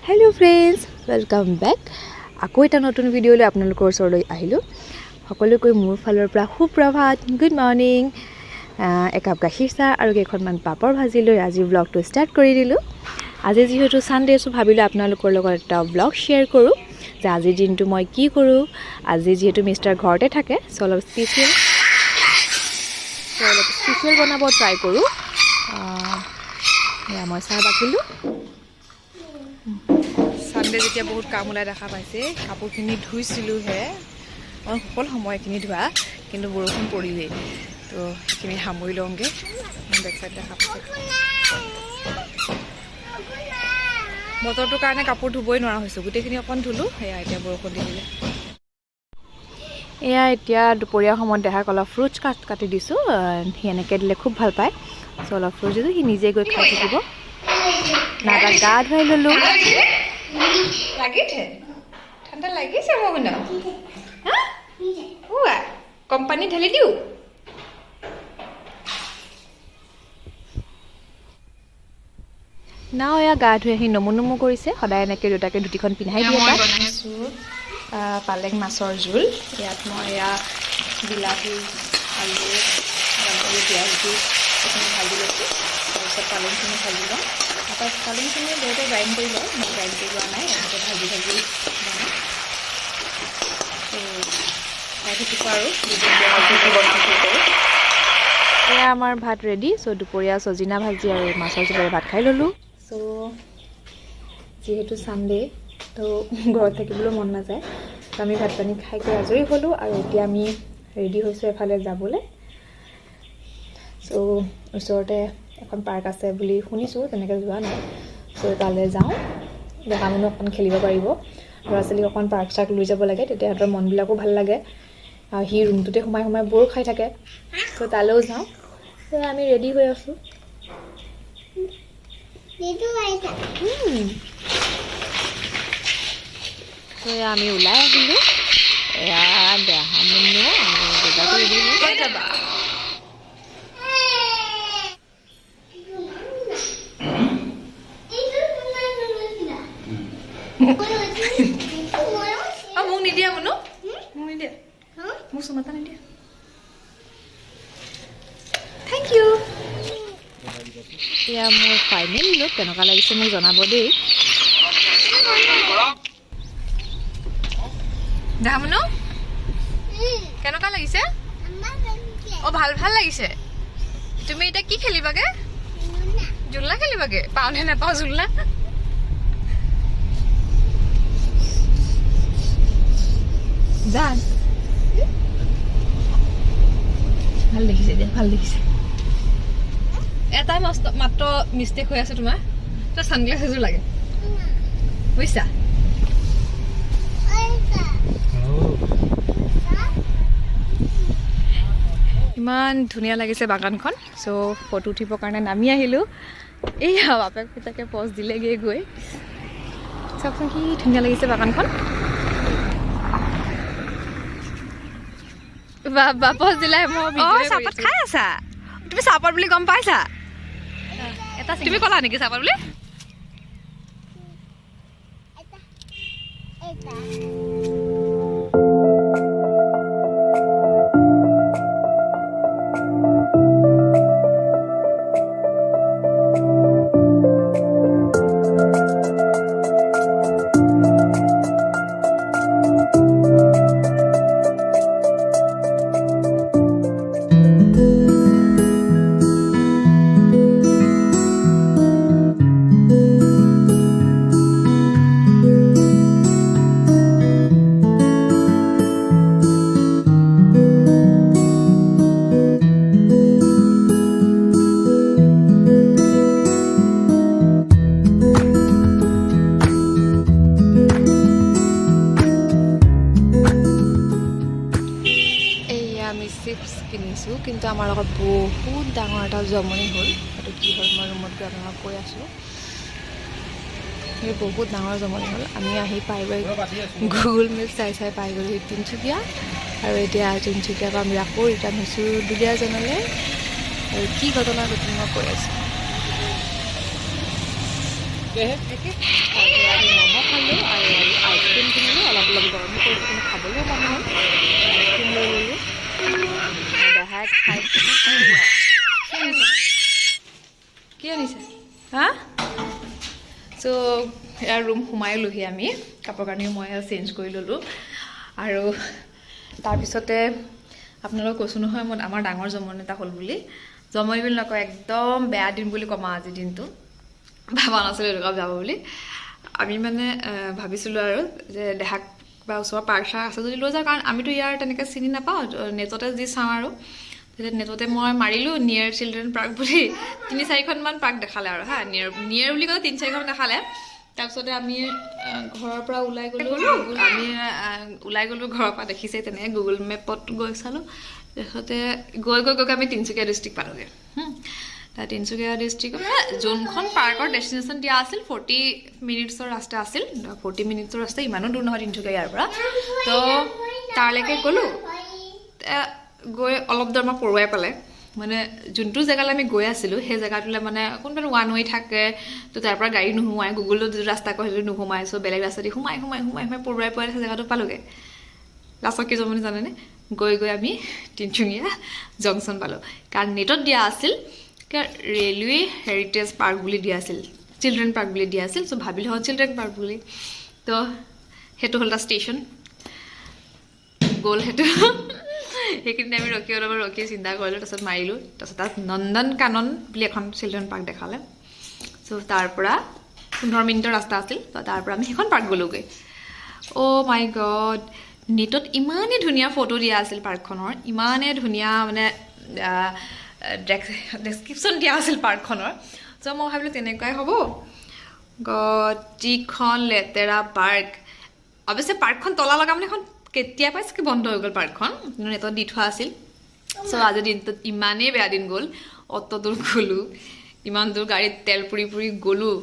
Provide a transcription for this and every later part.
Hello' friends, welcome back. আকৌ এটা নতুন ভিডিঅ'লৈ আপোনালোকৰ ওচৰলৈ আহিলোঁ। সকলোকৈ মোৰ ফালৰ পৰা সুপ্ৰভাত, গুড মৰ্ণিং। একাপ গাখীৰ চাহ আৰু কেইখনমান পাপৰ ভাজি লৈ আজিৰ ব্লগটো ষ্টাৰ্ট কৰি দিলোঁ। আজি যিহেতু ছানডে, চ' ভাবিলোঁ আপোনালোকৰ লগত এটা ব্লগ শ্বেয়াৰ কৰোঁ যে আজিৰ দিনটো মই কি কৰোঁ। আজি যিহেতু মিষ্টাৰ ঘৰতে থাকে, চ' অলপ স্পেচিয়েল বনাব ট্ৰাই কৰোঁ। এয়া মই চাহ বাকিলোঁ। ছানডে যেতিয়া বহুত কাম ওলাই দেখা পাইছে। কাপোৰখিনি ধুইছিলোঁহে, অকণ সকলো সময়খিনি ধোৱা, কিন্তু বৰষুণ পৰিলেই, তো সেইখিনি সামৰি লওঁগৈ। বেক চাইড দেখা পাইছে, বতৰটোৰ কাৰণে কাপোৰ ধুবই নোৱাৰা হৈছোঁ। গোটেইখিনি অকণ ধুলোঁ, সেয়া এতিয়া বৰষুণ দি দিলে। এয়া এতিয়া দুপৰীয়া সময়ত দেহাক অলপ ফ্ৰুটছ কাটি দিছোঁ। সি এনেকৈ দিলে খুব ভাল পায়। চ' অলপ ফ্ৰুটছ দিছোঁ, সি নিজে গৈ খাই থাকিব। না তাক গা ধুৱাই ল'লোঁ। লাগিছে, ঠাণ্ডা লাগিছে মোহন। কম পানী ঢালি দিওঁ। নাও এয়া গা ধুই আহি নমো নমো কৰিছে। সদায় এনেকৈ দেউতাকে ধুতিখন পিন্ধাই দিয়ে মই তাক। বনাইছোঁ পালেং মাছৰ জোল। ইয়াত মই এয়া বিলাহী, আলু, গাহৰি, পিঁয়াজ দি এইখিনি ভাজি লৈছোঁ। তাৰপিছত পালেংখিনি ভাজি ল'ম। তাৰপৰা পালেংখিনি বহুতে গ্ৰাইণ্ড কৰি লয়, মই গ্ৰাইণ্ড কৰি লোৱা নাই, এনেকৈ ভাজি ভাজি বনাম। ত' চাই থাকিব আৰু কি কি বনাওঁ, কি কৰোঁ। এয়া আমাৰ ভাত ৰেডি। চ' দুপৰীয়া ছজিনা ভাজি আৰু মাছৰ জোলেৰে ভাত খাই ল'লোঁ। চ' যিহেতু ছানডে, তো ঘৰত থাকিবলৈ মন নাযায়। তো আমি ভাত পানী খাই কৰি আজৰি হ'লোঁ আৰু এতিয়া আমি ৰেডি হৈছোঁ এফালে যাবলৈ। চ' ওচৰতে এখন পাৰ্ক আছে বুলি শুনিছোঁ, তেনেকৈ যোৱা নাই। চ' তালৈ যাওঁ, ডেকা মানুহ অকণ খেলিব পাৰিব। ল'ৰা ছোৱালীক অকণ পাৰ্ক চাৰ্ক লৈ যাব লাগে, তেতিয়া সিহঁতৰ মনবিলাকো ভাল লাগে। আৰু সি ৰুমটোতে সোমাই সোমাই ব'ৰ খাই থাকে। চ' তালৈও যাওঁ। ত' আমি ৰেডি হৈ আছোঁ। ত' এয়া আমি ওলাই আহিলোঁ। এয়া দেহা মুন্নু আৰু দেউতাকো ৰেডি হ'ল। ক'ত যাবা? অঁ, মোক নিদিয়া মুনু, মোক নিদিয়া, মোক চুমা এটা নিদিয়া? Thank U. এয়া মোৰ ফাইনেল লুক, কেনেকুৱা লাগিছে মোক জনাব দেই। দেহা মুনু, কেনেকুৱা লাগিছে? অঁ, ভাল ভাল লাগিছে। তুমি এতিয়া কি খেলিবাগে? জোলনা খেলিবাগে? পাওঁ নে নাপাওঁ জোলনা? যান ভাল দেখিছে দিয়া, ভাল দেখিছে। এটাই মস্ত মাত্ৰ মিষ্টেক হৈ আছে তোমাৰ, তই ছানগ্লাছ এযোৰ লাগে, বুজিছা? ইমান ধুনীয়া লাগিছে বাগানখন। চ' ফটো উঠিবৰ কাৰণে নামি আহিলোঁ। এইয়া বাপেক পুতেকে পজ দিলেগৈ গৈ। চাওকচোন, কি ধুনীয়া লাগিছে বাগানখন। বা বা, পজ দিলে। মই ভিডিঅ'য়ে কৰি চাহপাত আছোঁ। খাই আছা তুমি? চাহপাত বুলি গম পাইছা? এটা। তুমি ক'লা নেকি চাহপাত বুলি? এইয়া আমি চিপছ কিনিছোঁ, কিন্তু আমাৰ লগত বহুত ডাঙৰ এটা জমনি হ'ল। সেইটো কি হ'ল, মই ৰুমত গৈ আপোনালোকক কৈ আছোঁ। সেই বহুত ডাঙৰ জমনি হ'ল। আমি আহি পাই গৈ গুগল মেপ চাই চাই পাই গ'লোঁ তিনিচুকীয়া আৰু এতিয়া তিনিচুকীয়াৰ পৰা আমি আকৌ ৰিটাৰ্ণ হৈছোঁ দুলীয়াজানলৈ। আৰু কি ঘটনা ঘটিল মই কৈ আছোঁ। খাই। কি আনিছে হা? চ' এয়া ৰুম সোমাই লোহি আমি, কাপোৰ কানিও মই চেঞ্জ কৰি ল'লোঁ। আৰু তাৰপিছতে আপোনালোকক কৈছোঁ নহয় মই, আমাৰ ডাঙৰ জমনি এটা হ'ল বুলি। জমনি বুলি নকয়, একদম বেয়া দিন বুলি ক'ম আৰু আজিৰ দিনটো। ভবা নাছিলোঁ এনেকুৱা যাব বুলি। আমি মানে ভাবিছিলোঁ আৰু যে দেহাক বা ওচৰৰ পাৰ্ক চাৰ্ক আছে যদি লৈ যাওঁ, কাৰণ আমিতো ইয়াৰ তেনেকৈ চিনি নাপাওঁ, নেটতে যি চাওঁ। আৰু তেতিয়া নেটতে মই মাৰিলোঁ নিয়েৰ চিলড্ৰেন পাৰ্ক বুলি, তিনি চাৰিখনমান পাৰ্ক দেখালে আৰু হা, নিয়েৰ নিয়েৰ বুলি ক'লে তিনি চাৰিখন দেখালে। তাৰপিছতে আমি ঘৰৰ পৰা ওলাই গ'লোঁ, আমি ওলাই গ'লোঁ ঘৰৰ পৰা, দেখিছেই তেনেকৈ গুগল মেপত গৈ চালোঁ। তাৰপিছতে গৈ গৈ গৈ গৈ আমি তিনিচুকীয়া ডিষ্ট্ৰিক্ট পালোঁগৈ। তাৰ তিনিচুকীয়া ডিষ্ট্ৰিক্ট মানে যোনখন পাৰ্কৰ ডেষ্টিনেশ্যন দিয়া আছিল, 40 মিনিটছৰ ৰাস্তা আছিল। 40 মিনিটছৰ ৰাস্তা, ইমানো দূৰ নহয় তিনিচুকীয়া ইয়াৰ পৰা। তো তালৈকে গ'লোঁ, গৈ অলপ দূৰ আমাক পৰুৱাই পালে। মানে যোনটো জেগালৈ আমি গৈ আছিলোঁ, সেই জেগাটোলৈ মানে কোনোবা ওৱান ৱে থাকে, তো তাৰ পৰা গাড়ী নোসোমায়, গুগলত যিটো ৰাস্তা কয় সেইটো নোসোমায়। চ' বেলেগ ৰাস্তা দি সোমাই সোমাই সোমাই সোমাই পৰুৱাই পৰুৱাই সেই জেগাটো পালোগৈ। লাষ্টত কি জমনি জানেনে? গৈ গৈ আমি তিনিচুকীয়া জংচন পালোঁ। কাৰণ নেটত দিয়া আছিল ৰেলৱে হেৰিটেজ পাৰ্ক বুলি দিয়া আছিল, চিলড্ৰেন পাৰ্ক বুলি দিয়া আছিল। চ' ভাবিলোঁ হয় চিলড্ৰেন পাৰ্ক বুলি, তো সেইটো হ'ল এটা ষ্টেচন গ'ল সেইটো। সেইখিনিতে আমি ৰখি অলপ ৰখি চিন্তা কৰিলোঁ, তাৰপিছত মাৰিলোঁ, তাৰপিছত তাত নন্দন কানন বুলি এখন চিলড্ৰেন পাৰ্ক দেখালে। চ' তাৰ পৰা 15 মিনিটৰ ৰাস্তা আছিল, তো তাৰ পৰা আমি সেইখন পাৰ্ক গ'লোগৈ। অ' মাই গড, নেটত ইমানেই ধুনীয়া ফটো দিয়া আছিল পাৰ্কখনৰ, ইমানেই ধুনীয়া মানে ডেছক্ৰিপশ্যন দিয়া আছিল পাৰ্কখনৰ। চ' মই ভাবিলোঁ তেনেকুৱাই হ'ব। গড, যিখন লেতেৰা পাৰ্ক! অৱশ্যে পাৰ্কখন তলা লগা, মানে এখন কেতিয়াৰ পৰাই চাগে বন্ধ হৈ গ'ল পাৰ্কখন, কিন্তু নেটত দি থোৱা আছিল। চ' আজিৰ দিনটোত ইমানেই বেয়া দিন গ'ল। অত দূৰ গ'লোঁ, ইমান দূৰ গাড়ীত তেল পুৰি পুৰি গ'লোঁ,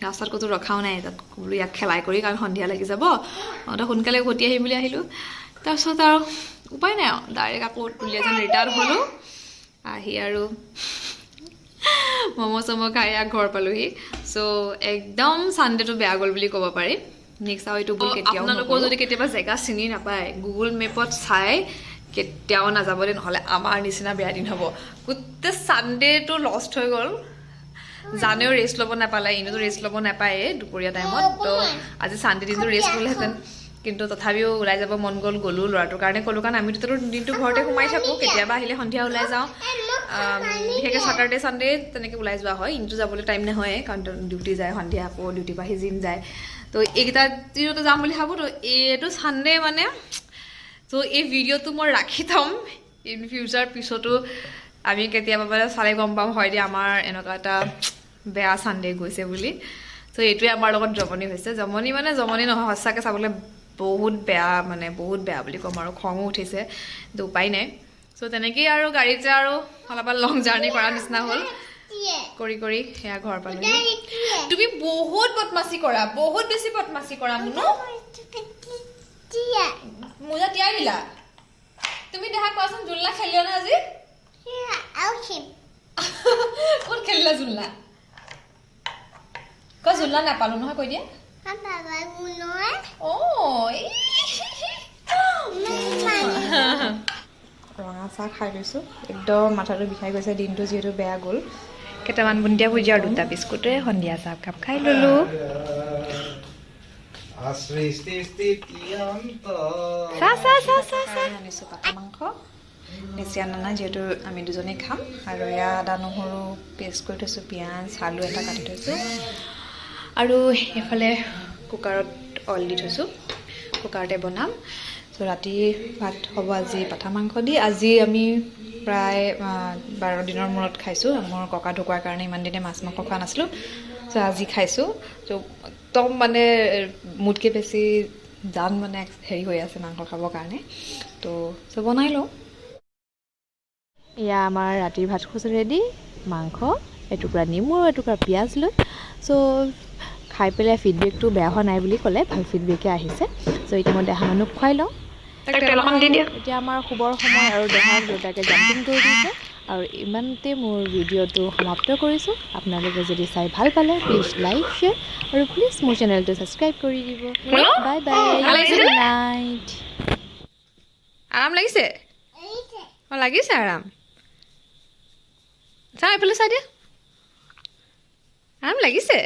ৰাস্তাত ক'তো ৰখাও নাই। তাত বোলো ইয়াক খেলাই কৰি, কাৰণ সন্ধিয়া লাগি যাব, তো সোনকালে উভতি আহিম বুলি আহিলোঁ। তাৰপিছত আৰু উপায় নাই আৰু ডাইৰেক্ট আকৌ দুলীয়াজান ৰিটাৰ্ণ হ'লোঁ। আহি আৰু ম'ম' চম' খাই ইয়াক ঘৰ পালোহি। চ' একদম ছানডেটো বেয়া গ'ল বুলি ক'ব পাৰি। নেক্সট আৰু এইটো ভুল কেতিয়াও, আপোনালোকেও যদি কেতিয়াবা জেগা চিনি নাপায়, গুগল মেপত চাই কেতিয়াও নাযাব দেই, নহ'লে আমাৰ নিচিনা বেয়া দিন হ'ব। গোটেই ছানডেটো লষ্ট হৈ গ'ল। জানেও ৰেষ্ট ল'ব নাপালে, এনেওতো ৰেষ্ট ল'ব নাপায়ে দুপৰীয়া টাইমত। তো আজি ছানডে দিনটো ৰেষ্ট ল'লেহেঁতেন, কিন্তু তথাপিও ওলাই যাব মন গ'ল, গ'লোঁ ল'ৰাটোৰ কাৰণে ক'লোঁ, কাৰণ আমিতো দিনটো ঘৰতে সোমাই থাকোঁ, কেতিয়াবা আহিলে সন্ধিয়া ওলাই যাওঁ। বিশেষকৈ ছেটাৰডে ছানডে তেনেকৈ ওলাই যোৱা হয়। ইনটো যাবলৈ টাইম নহয়, কাৰণ ডিউটি যায়, সন্ধিয়া আকৌ ডিউটিৰ পৰা আহি জিম যায়। তো এইকেইটা দিনতে যাম বুলি ভাবোঁ। তো এইটো ছানডে মানে, ত' এই ভিডিঅ'টো মই ৰাখি থ'ম, ইন ফিউচাৰ পিছতো আমি কেতিয়াবা মানে চালে গম পাম, হয় দিয়া আমাৰ এনেকুৱা এটা বেয়া ছানডে গৈছে বুলি। চ' এইটোৱে আমাৰ লগত জমনি হৈছে। জমনি মানে জমনি নহয়, সঁচাকৈ চাবলৈ বহুত বেয়া, মানে বহুত বেয়া বুলি ক'ম আৰু খঙো উঠিছে, কিন্তু উপায় নাই। চ' তেনেকেই আৰু গাড়ীতে আৰু অলপমান লং জাৰ্ণি কৰা নিচিনা হ'ল, কৰি কৰি সেয়া ঘৰ পালোহি। তুমি বহুত বদমাচি কৰা, বহুত বেছি বদমাচি কৰা মুনু। মোজা তিয়াই দিলা তুমি? দেখা কোৱাচোন, জোলনা খেলিলা নে আজি? ক'ত খেলিলা জোলনা? কোৱা, জোলনা নাপালো নহয় কৈ দিয়া। অঁ, এই। ৰঙা চাহ খাই লৈছোঁ। একদম মাথাটো বিষাই গৈছে, দিনটো যিহেতু বেয়া গ'ল। কেইটামান বুন্দিয়া ভুজিয়া আৰু দুটা বিস্কুটেৰে সন্ধিয়া চাহকাপ খাই ল'লোঁ। সৃষ্টি স্থিতি অন্ত চাহ চাহ চাহ চাহ চাহ। আনিছোঁ পাঠা মাংস, বেছি আনা নাই যিহেতু আমি দুজনেই খাম। আৰু এয়া আদা নহৰু পেষ্ট কৰি থৈছোঁ, পিঁয়াজ আলু এটা কাটি থৈছোঁ আৰু এইফালে কুকাৰত অইল দি থৈছোঁ, কুকাৰতে বনাম। চ' ৰাতি ভাত হ'ব আজি পাঠা মাংস দি। আজি আমি প্ৰায় 12 দিনৰ মূৰত খাইছোঁ। মোৰ ককা ঢুকোৱাৰ কাৰণে ইমান দিনে মাছ মাংস খোৱা নাছিলোঁ। চ' আজি খাইছোঁ। চ' একদম মানে মোতকৈ বেছি জান মানে হেৰি হৈ আছে মাংস খাবৰ কাৰণে। তো চ' বনাই লওঁ। এয়া আমাৰ ৰাতিৰ ভাত সাজ ৰেডি, মাংস এটুকুৰা, নেমু আৰু এটুকুৰা পিঁয়াজ লৈ। চ' খাই পেলাই ফিডবেকটো বেয়া হোৱা নাই বুলি ক'লে, ভাল ফিডবেকে আহিছে। চ' এতিয়া মই দেহা মানুহক খুৱাই লওঁ। এতিয়া আমাৰ শুবৰ সময় আৰু দেহাক দেউতাকে জাম্পিং কৰি দিছে। আৰু ইমানতে মোৰ ভিডিঅ'টো সমাপ্ত কৰিছোঁ। আপোনালোকে যদি চাই ভাল পালে, প্লিজ লাইক, শ্বেয়াৰ আৰু প্লিজ মোৰ চেনেলটো ছাবস্ক্ৰাইব কৰি দিব। Bye bye, good night. আৰাম লাগিছে? অঁ, লাগিছে আৰাম। চাওঁ, এইফালে চাই দিয়া। আৰাম লাগিছে।